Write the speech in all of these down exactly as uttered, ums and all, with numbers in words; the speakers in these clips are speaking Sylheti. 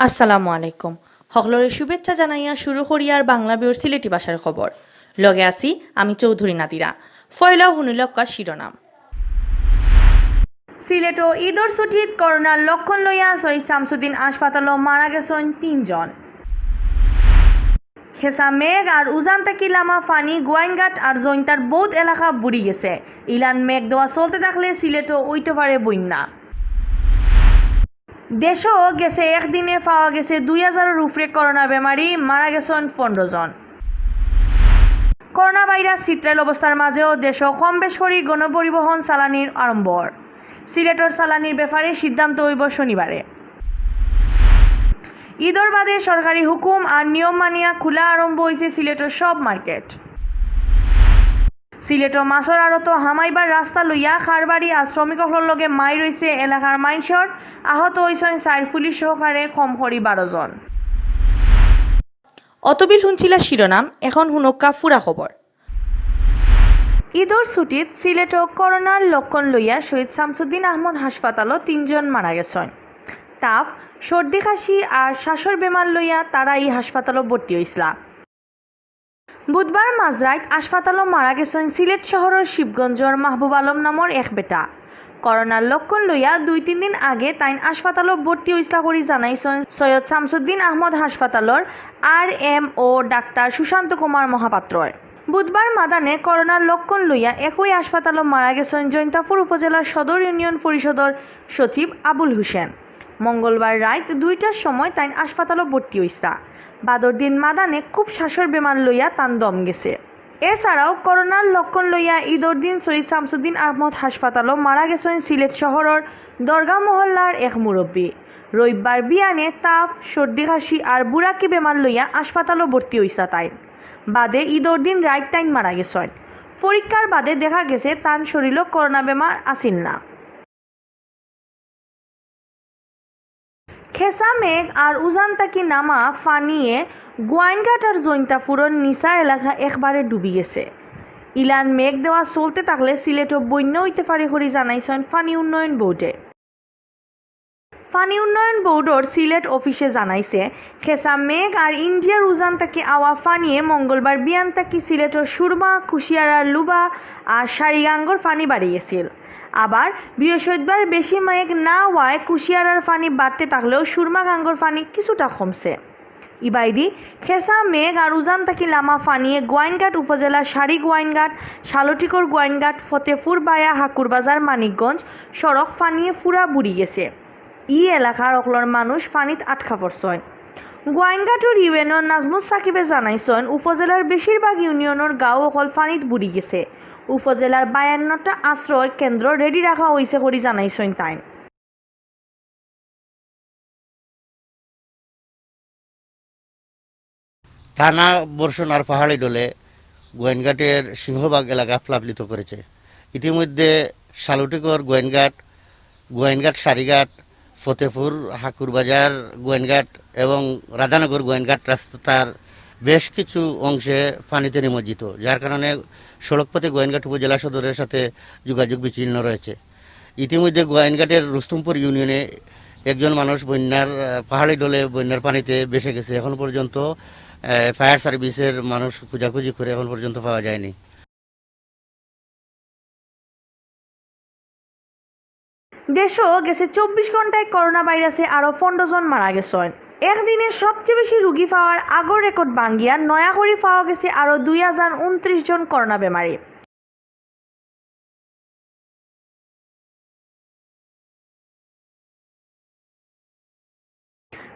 আসসালামু আলাইকুম। হকলরে শুভেচ্ছা জানাইয়া শুরু করিয়ার বাংলা বিউর সিলেটি ভাষার খবর। লগে আছি আমি চৌধুরী নাদিরা। ফয়লা হুনিলক্কা শিরোনাম। সিলেটো ইদর ছুটিত করোনার লক্ষণ লইয়া শহীদ শামসুদ্দিন হাসপাতালো মারা গেছইন তিনজন। খেসা মেঘ আর উজান থাকি লামা ফানি গোয়াইনঘাট আর জৈন্তার বউত এলাকা বুড়ি গেছে। ইলান মেঘ দেওয়া চলতে থাকলে সিলেটো অইতে পারে বইন্যা। দেশো গেছে একদিনে পাওয়া গেছে দুই হাজারর উপরে করোনা বেমারি, মারা গেছইন পনেরো জন। করোনা ভাইরাস ছিত্রাইল অবস্থার মাঝেও দেশো কম বেশ করি গণপরিবহন চালানির আরম্ভ অর। সিলেটর চালানির ব্যাপারে সিদ্ধান্ত অইব শনিবারে। ইদর বাদে সরকারি হুকুম আর নিয়ম মানিয়া খোলা আরম্ভ অইছে সিলেটর সব মার্কেট। সিলেটো মাছর আড়তো হামাইবার রাস্তা লইয়া কারবারি আর শ্রমিক অকলর লগে মাইর অইছে এলাকার মাইনষর, আহত অইছইন চাইর, পুলিশ সহকারে কম করি বারো জন। অতবিল হুনছিলা শিরোনাম, এখন হুনক্কা ফুরা খবর। ইদর ছুটিত সিলেটো করোনার লক্ষণ লইয়া শহীদ শামসুদ্দিন আহমদ হাসপাতালো তিনজন মারা গেছইন। তাপ, সর্দি কাশি আর শ্বাসর বেমার লইয়া তারা ই হাসপাতালো ভর্তি অইছলা। বুধবার মাঝরাইত হাসপাতালো মারা গেছইন সিলেট শহরর শিবগঞ্জর মাহবুব আলম নামর এক বেটা। করোনার লক্ষণ লইয়া দুই তিন দিন আগে তাইন হাসপাতালো ভর্তি অইছলা করি জানাইছইন সৈয়দ শামসুদ্দিন আহমদ হাসপাতালর আরএমও ডাক্তার সুশান্ত কুমার মহাপাত্রয়। বুধবার মাদানে করোনার লক্ষণ লইয়া একই হাসপাতালো মারা গেছইন জৈন্তাপুর উপজেলার সদর ইউনিয়ন পরিষদর সচিব আবুল হোসেন। মঙ্গলবার রাইত দুইটার সময় তাইন হাসপাতালো ভর্তি অইছলা। বাদর দিন মাদানে খুব শ্বাসর বেমার লইয়া তান দম গেছে। এছাড়াও করোনার লক্ষণ লইয়া ইদর দিন শহীদ শামসুদ্দিন আহমদ হাসপাতালো মারা গেছইন সিলেট শহরর দরগা মহল্লার এক মুরব্বী। রবিবার বিয়ানে তাপ, সর্দি কাশি আর বুরাকি বেমার লইয়া হাসপাতালো ভর্তি অইছলা তাইন। বাদে ইদর দিন রাইত তাইন মারা গেছইন। পরীক্ষার বাদে দেখা গেছে তান শরীলো করোনা বেমার আছিল না। খেসা মেঘ আর উজান থাকি নামা ফানিয়ে গোয়াইনঘাট আর জৈন্তাপুরর নিচা এলাকা একবারে ডুবি গেছে। ইলান মেঘ দেওয়া চলতে থাকলে সিলেটো বইন্যা অইতে পারে করি জানাইছইন ফানি উন্নয়ন বোর্ডে। ফানি উন্নয়ন বোর্ডর সিলেট অফিসে জানাইছে, খেসা মেঘ আর ইন্ডিয়ার উজান থাকি আওয়া ফানিয়ে মঙ্গলবার বিয়ান থাকি সিলেটর সুরমা, কুশিয়ারা, লুবা আর সারিগাঙ্গর ফানি বাড়ি গেছিল। আবার বৃহস্পতিবার বেশি মেঘ না অওয়ায় কুশিয়ারার ফানি বাড়তে থাকলেও সুরমা গাঙ্গর ফানি কিছুটা কমছে। ইবায়দি খেসা মেঘ আর উজান থাকি লামা ফানিয়ে গোয়াইনঘাট উপজেলার সারি গোয়াইনঘাট, শালটিকর গোয়াইনঘাট, ফতেপুর বায়া হাকুরবাজার মানিকগঞ্জ সড়ক ফানিয়ে পুরা বুড়ি গেছে। ই এলাকার অকলর মানুষ ফানিত আটকা পড়ছইন। গোয়াইনঘাটর ইউএনও নাজমুস সাকিবে জানাইছইন, উপজেলার বেশিরভাগ ইউনিয়নর গাঁও অকল ফানিত বুড়ি গেছে। উপজেলার বায়ান্নটা আশ্রয় কেন্দ্র রেডি রাখা অইছে করি জানাইছইন তাইন। টানা বর্ষণ আর পাহাড়ি ঢলে গোয়াইনঘাটের সিংহভাগ এলাকা প্লাবিত করেছে। ইতিমধ্যে শালুটিকর গোয়াইনঘাট, গোয়াইনঘাট সারিঘাট, ফতেপুর, হাকুরবাজার গোয়াইনঘাট এবং রাধানগর গোয়াইনঘাট রাস্তার বেশ কিছু অংশে পানিতে নিমজ্জিত, যার কারণে সড়কপথে গোয়াইনঘাট উপজেলা সদরের সাথে যোগাযোগ বিচ্ছিন্ন রয়েছে। ইতিমধ্যে গোয়াইনঘাটের রুস্তমপুর ইউনিয়নে একজন মানুষ বন্যার, আহ, পাহাড়ি ঢলে বন্যার পানিতে ভেসে গেছে। এখন পর্যন্ত, আহ, ফায়ার সার্ভিসের মানুষ খোঁজাখুঁজি করে এখন পর্যন্ত পাওয়া যায়নি। দেশো গেছে চব্বিশ ঘন্টায় করোনা ভাইরাসে আরো পনেরো জন মারা গেছইন। একদিনে সবচেয়ে বেশি রুগী পাওয়ার আগর রেকর্ড ভাঙ্গিয়া নয়া করি পাওয়া গেছে আরো দুই হাজার ঊনত্রিশ জন করোনা বেমারি।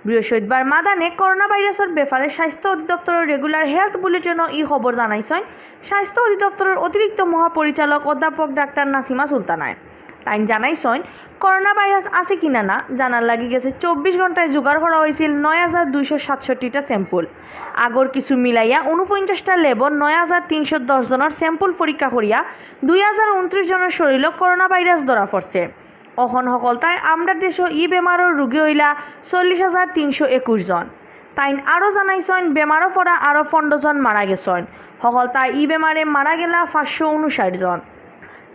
বৃহস্পতিবার মাদানে করোনা ভাইরাসর ব্যাপারে স্বাস্থ্য অধিদপ্তরর রেগুলার হেলথ বুলেটিনো ই খবর জানাইছইন স্বাস্থ্য অধিদপ্তরর অতিরিক্ত মহাপরিচালক অধ্যাপক ডাক্তার নাসিমা সুলতানায়। তাইন জানাইছইন, করোনা ভাইরাস আছে কিনা না জানার লাগি গেছে চব্বিশ ঘন্টায় জোগাড় করা অইছিল নয় হাজার দুইশো সাতষট্টিটা স্যাম্পল। আগর কিছু মিলাইয়া ঊনপঞ্চাশটা ল্যাবো নয় হাজার তিনশো দশ জনর স্যাম্পল পরীক্ষা করিয়া দুই হাজার ঊনত্রিশ জনর শরীরো করোনা ভাইরাস ধরা পড়ছে। অখন হকলতায় আমরার দেশো ই বেমারর রুগী অইলা চল্লিশ হাজার তিনশো একুশ জন। তাইন আরও জানাইছইন, বেমারো পড়া আরও পনেরো জন মারা গেছইন। হকলতায় ই বেমারে মারা গেলা পাঁচশো ঊনষাট জন।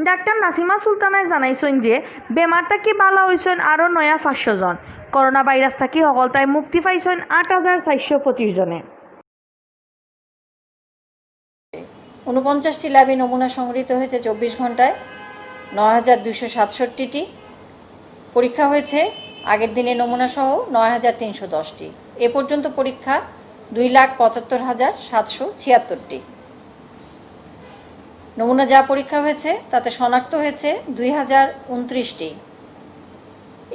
ডাক্তার নাসিমা সুলতানায় জানাইছইন যে বেমার থাকি বালা অইছইন আরও নয়া পাঁচশো জন। করোনা ভাইরাস থাকি হকলতায় মুক্তি পাইছইন আট হাজার চারশো পঁচিশ জনে। ঊনপঞ্চাশটি ল্যাবে নমুনা সংগৃহীত হয়েছে চব্বিশ ঘন্টায় নয় হাজার দুইশো সাতষট্টিটি। পরীক্ষা হয়েছে আগের দিনের নমুনা সহ নয় হাজার তিনশো দশটি। এ পর্যন্ত পরীক্ষা দুই লাখ পঁচাত্তর হাজার সাতশো ছিয়াত্তরটি। নমুনা যা পরীক্ষা হয়েছে তাতে শনাক্ত হয়েছে দুই হাজার ঊনত্রিশটি।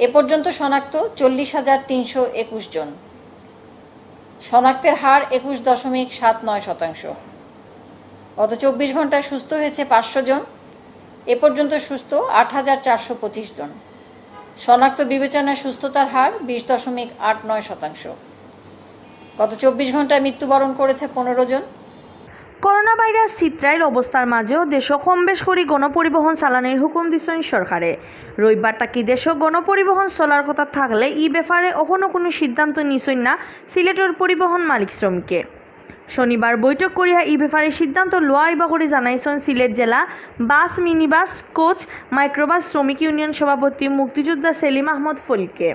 এ পর্যন্ত শনাক্ত চল্লিশ হাজার তিনশো একুশ জন। শনাক্তের হার একুশ দশমিক সাত নয় শতাংশ। গত চব্বিশ ঘন্টায় সুস্থ হয়েছে পাঁচশো জন। এ পর্যন্ত সুস্থ আট হাজার চারশো পঁচিশ জন। শনাক্ত বিবেচনায় সুস্থতার হার বিশ দশমিক আট নয় শতাংশ। গত চব্বিশ ঘন্টায় মৃত্যুবরণ করেছে পনেরো জন। করোনা ভাইরাস ছিত্রাইল অবস্থার মাঝেও দেশো কম বেশ করি গণপরিবহন চালানির হুকুম দিছইন সরকারে। রবিবার থাকি দেশো গণপরিবহন চলার কথা থাকলে ই ব্যাপারে অখনো কুনু সিদ্ধান্ত নিছইন না সিলেটর পরিবহন মালিক শ্রমিকে। শনিবার বৈঠক করিয়া ই ব্যাপারে সিদ্ধান্ত লওয়া অইবা করি জানাইছইন সিলেট জেলা বাস, মিনিবাস, কোচ, মাইক্রোবাস শ্রমিক ইউনিয়ন সভাপতি মুক্তিযোদ্ধা সেলিম আহমদ ফরিদকে।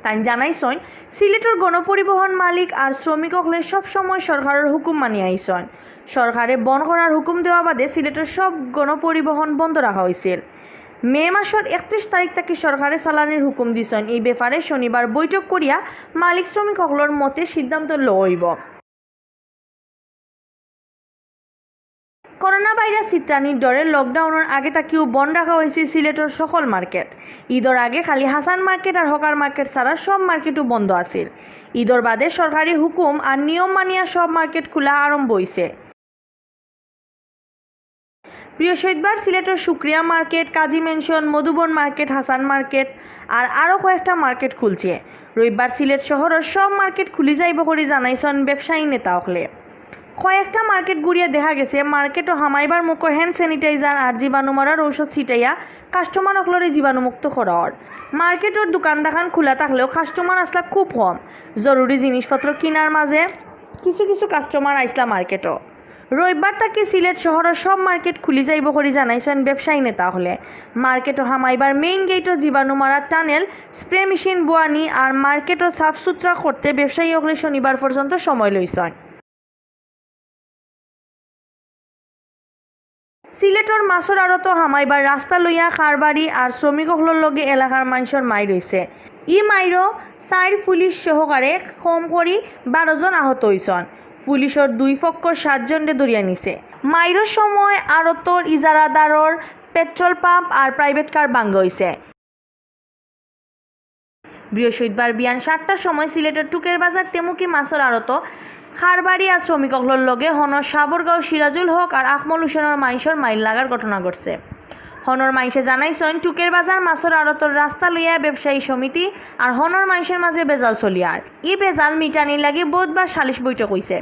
তাইন জানাইছইন, সিলেটর গণপরিবহন মালিক আর শ্রমিক অকলে সব সময় সরকারর হুকুম মানি আইছইন। সরকারে বন্ধ করার হুকুম দেওয়া বাদে সিলেটর সব গণপরিবহন বন্ধ রাখা অইছিল। মে মাসর একত্রিশ তারিখ থাকি সরকারে চালানির হুকুম দিছইন। ই ব্যাপারে শনিবার বৈঠক করিয়া মালিক শ্রমিক অকলর মতে সিদ্ধান্ত লওয়া অইবো। করোনা ভাইরাস ছিত্রানির ডরে লকডাউনর আগে থাকিউ বন্ধ রাখা অইছিল সিলেটর সকল মার্কেট। ইদর আগে খালি হাসান মার্কেট আর হকার মার্কেট ছাড়া সব মার্কেটউ বন্ধ আছিল। ইদর বাদে সরকারি হুকুম আর নিয়ম মানিয়া সব মার্কেট খুলা আরম্ভ অইছে। বৃহস্পতিবার সিলেটর শুক্রিয়া মার্কেট, কাজী ম্যানশন, মধুবন মার্কেট, হাসান মার্কেট আর আরও কয়েকটা মার্কেট খুলছে। রবিবার সিলেট শহরর সব মার্কেট খুলি যাইবো করি জানাইছইন ব্যবসায়ী নেতা অকলে। কয়েকটা মার্কেট ঘুরিয়া দেখা গেছে মার্কেটো হামাইবার মুখো hand sanitizer আর জীবাণু মারার ঔষধ ছিটাইয়া কাস্টমার অকলরে জীবাণুমুক্ত করা অর। মার্কেটর দোকান দাকান খুলা থাকলেও কাস্টমার আসলা খুব কম। জরুরি জিনিসপত্র কিনার মাঝে কিছু কিছু কাস্টমার আইসলা মার্কেটো। রবিবার থাকি সিলেট শহরর সব মার্কেট খুলি যাইবো করি জানাইছইন ব্যবসায়ী নেতা অকলে। মার্কেটো হামাইবার মেইন গেইটো জীবাণু মারার টানেল, স্প্রে মেশিন বুয়ানি আর মার্কেটো সাফ সুতরা করতে ব্যবসায়ী অকলে শনিবার পর্যন্ত সময় লইছইন। সিলেটর মাছর আড়তো হামাইবার রাস্তা লইয়া কারবারি আর শ্রমিক অকলর লগে এলাকার মানষর মাইর অইছে। ই মাইরো চাইর পুলিশ সহকারে কম করি বারো জন আহত অইছইন। পুলিশর দুই পক্ষর সাত জনরে ধরিয়া নিছে। মাইরর সময় আড়তর ইজারাদারর পেট্রোল পাম্প আর প্রাইভেট কার ভাঙ্গা অইছে। বৃহস্পতিবার বিয়ান সাতটার সময় সিলেটর টুকের বাজার তেমুকি মাছর আড়তো কারবারি আর শ্রমিক অকলর লগে হনর সাবরগাঁও সিরাজুল হক আর আকমল হোসেনর মাইনষর মাইর লাগার ঘটনা ঘটছে। হনর মাইনষে জানাইছইন, টুকের বাজার মাছর আড়তর রাস্তা লইয়া ব্যবসায়ী সমিতি আর হনর মাইনষর মাঝে বেজাল চলিয়ার। ই বেজাল মিটানির লাগি বুধবার সালিশ বৈঠক অইছে।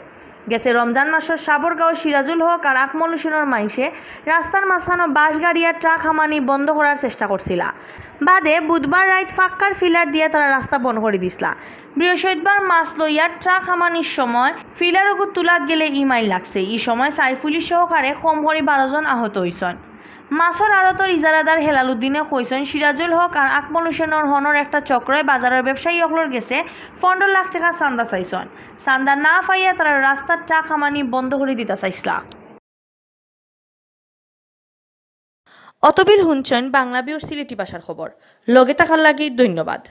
গেছে রমজান মাসর সাবরগাঁও সিরাজুল হক আর আকমল হোসেনর মাইনষে রাস্তার মাঝখানো বাঁশ গাড়িয়া ট্রাক হামানি বন্ধ করার চেষ্টা করছিলা। বাদে বুধবার রাইত ফাক্কার ফিলার দিয়া তারা রাস্তা বন্ধ করি দিছলা। বৃহস্পতিবার মাছ লইয়া ট্রাক হামানির সময় ফিলার ওগু তুলাত গেলে ই মাইর লাগছে। ই সময় চাইর পুলিশ সহকারে কম করি বারো জন আহত অইছইন। মাছর আড়তর ইজারাদার হেলাল উদ্দিনে কইছইন, সিরাজুল হক আর আকমল হোসেনর হনর একটা চক্রয় বাজারর ব্যবসায়ী অকলর গেছে পনেরো লাখ টেকা চান্দা চাইছইন। চান্দা না পাইয়া তারা রাস্তার ট্রাক হামানি বন্ধ করি দিতা চাইছলা। অতবিল হুনছইন বাংলা ভিউর সিলেটি ভাষার খবর। লগে থাকার লাগি ধন্যবাদ।